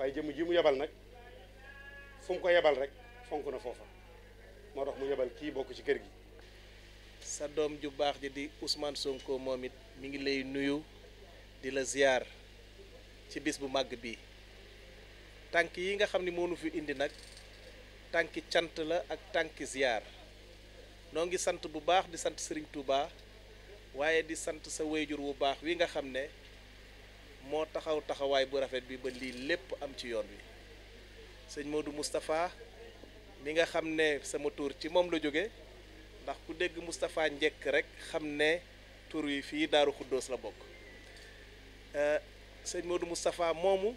waaye jëmm ji mu yebal nag fu mu ko yebal rek fonk na foofa moo tax mu yebal kii bokk ci kër gi. sa doom ju baax ji di Ousmane Sonko moom it mi ngi lay nuyu di la ziar ci bis bu màgg bii tànk yi nga xam ni moo nu fi indi nag tànki cant la ak tànki ziar noo ngi sant bu baax di sant Serigne Touba waaye di sant sa wayjur wu baax wi nga xam ne moo taxaw taxawaay bu rafet bi ba lii lépp am ci yoon wi sëñ Modou Moustapha mi nga xam ne sama tur ci moom la jóge ndax ku dégg Moustapha njëkk rek xam ne tur wi fii Daaru Xuddoos la bokk sëñ Modou Moustapha moomu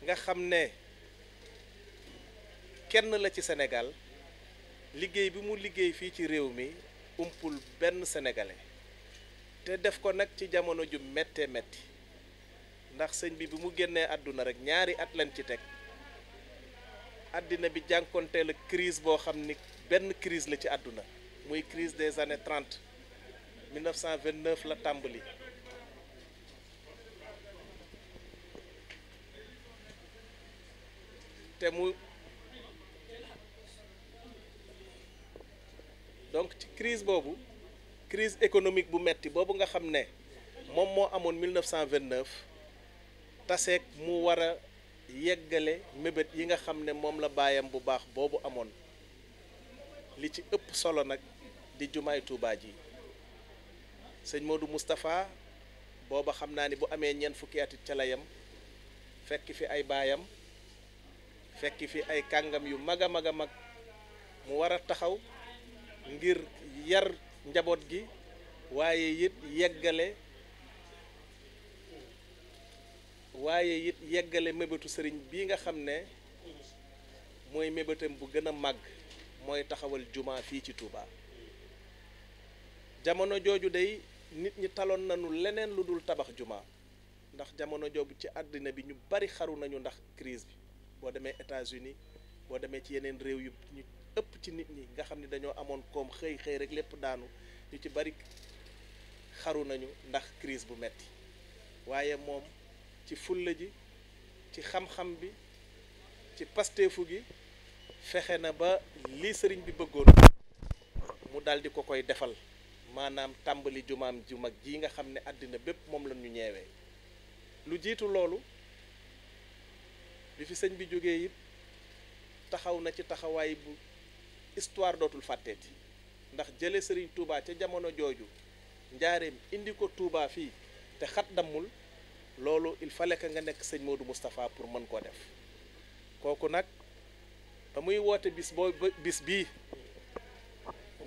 nga xam ne kenn la ci Sénégal liggéey bi mu liggéey fii ci réew mi umpul benn sénégalais te def ko nag ci jamono ju méttee métti ndax sëñ bi mu génnee àdduna rek ñaari at lañ ci teg àddina bi jànkonteel ak crise boo xam ni benn crise la ci àdduna muy crise des années 30 1929 la tàmbali te mu donc ci crise boobu crise économique bu metti boobu nga xam ne moom moo amoon 1929 taseeg mu war a yeggale mébét yi nga xam ne moom la baayam bu baax boobu amoon li ci ëpp solo nag di jumaay Tuubaa ji sëñ Modou Moustapha booba xam naa ni bu amee ñeent fukki at ca la yam fekk fi ay baayam fekk fi ay kàngam yu mag a mag a mag mu war a taxaw ngir yar njaboot gi waaye it yeggale mébétu sëriñ bii nga xam ne mooy mébétam bu gën a màgg mooy taxawal jumaa fii ci Touba jamono jooju day nit ñi taloon nañu leneen lu dul tabax jumaa ndax jamono jooju ci àddina bi ñu bari xaru nañu ndax crise bi boo demee États-Unis boo demee ci yeneen réew yu ñu ëpp ci nit ñi nga xam ne dañoo amoon koom xëy rek lépp daanu ñu ci bari xaru nañu ndax crise bu metti waaye moom ci fulla ji ci xam-xam bi ci pasteefu gi fexe na ba lii sëriñ bi bëggoon mu daldi ko koy defal maanaam tàmbali jumaam ju mag ji nga xam ne àddina bépp moom la ñu ñeewee lu jiitu loolu bi fi sëñ bi jógee it taxaw na ci taxawaay bu histoire dootul fàtteeti ndax jële sëriñ Touba ca jamono jooju njaareem indi ko Touba fii te xat dammul loolu il fallait que nga nekk sëñ Modou Moustapha pour mën koo def kooku nag ba muy woote bis bii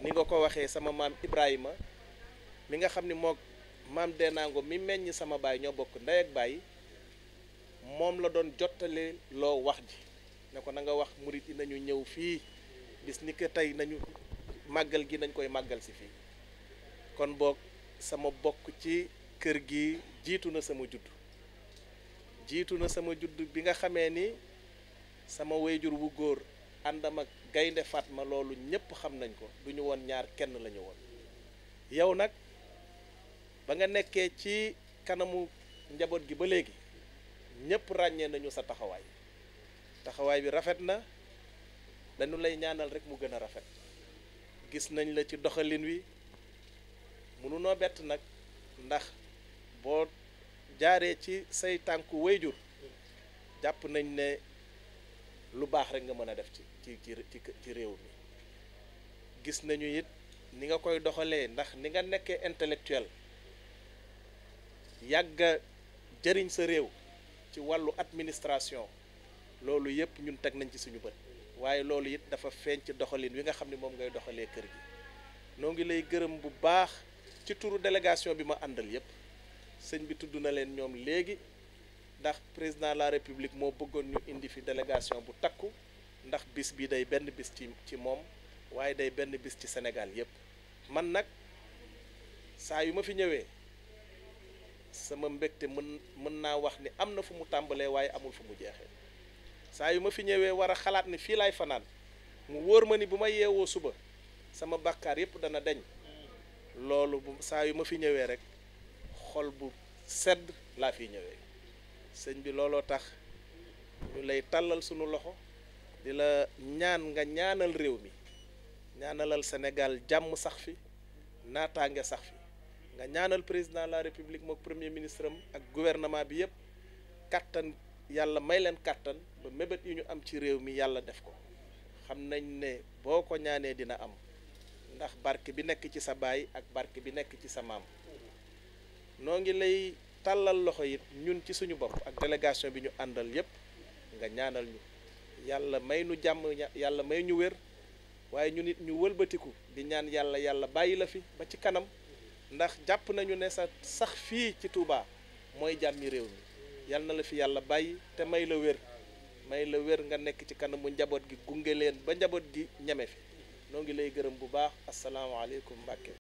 ni nga ko waxee sama maam Ibrahima mi nga xam ni mook maam Denango mi meññ sama baay ñoo bokk ndey ak baay moom la doon jottale loo wax ji ne ko na nga wax murit yi nañu ñëw fii bis ni ko tey nañu màggal gi nañ koy màggal si fii kon boog sama bokk ci kër gi jiitu na sama judd bi nga xamee ni sama wayjur wu góor àndam ak gaynde Fatma loolu ñépp xam nañ ko du ñu woon ñaar kenn la ñu woon yow nag ba nga nekkee ci kanamu njaboot gi ba léegi ñépp ràññee nañu sa taxawaay bi rafet na dañu lay ñaanal rek mu gën a rafet gis nañ la ci doxalin wi mënunoo bett nag ndax boo jaaree ci say tànku wayjur jàpp nañ ne lu baax rek nga mën a def ci réew mi gis nañu it ni nga koy doxalee ndax ni nga nekkee intellectuel yàgga jëriñ sa réew ci wàllu administration loolu yëpp ñun teg nañ ci suñu bët waaye loolu it dafa feeñ ci doxalin wi nga xam ne moom ngay doxalee kër gi noo ngi lay gërëm bu baax ci turu délégation bi ma àndal yëpp sëñ bi tudd na leen ñoom léegi ndax président de la république moo bëggoon ñu indi fi délégation bu takku ndax bis bi day benn bis ci moom waaye day benn bis ci Sénégal yëpp man nag saa yu ma fi ñëwee sama mbégte mën naa wax ni am na fu mu tàmbalee waaye amul fu mu jeexee saa yu ma fi ñëwee war a xalaat ni fii laay fanaan mu wóor ma ni bu ma yeewoo suba sama bàkkaar yëpp dana deñ loolu saa yu ma fi ñëwee rek xol bu sedd laa fi ñëwee sëñ bi looloo tax ñu lay tàllal sunu loxo di la ñaan nga ñaanal réew mi ñaanalal Sénégal jàmm sax fi naataange sax fi nga ñaanal président de la république mook premier ministre am ak gouvernement bi yëpp kattan yàlla may leen kattan ba mébét yu ñu am ci réew mi yàlla def ko xam nañ ne boo ko ñaanee dina am ndax barke bi nekk ci sa baay ak barke bi nekk ci sa maam noo ngi lay tàllal loxo it ñun ci suñu bopp ak délégation bi ñu àndal yépp nga ñaanal ñu yàlla may nu jàmm yàlla may ñu wér waaye ñu nit ñu wëlbatiku di ñaan yàlla bàyyi la fi ba ci kanam ndax jàpp nañu ne sa sax fii ci Touba mooy jàmmi réew mi yàlla na la fi yàlla bàyyi te may la wér nga nekk ci kanamu njaboot gi gunge leen ba njaboot gi ñeme fi noo ngi lay gërëm bu baax asalaamaaleykum Mbàkke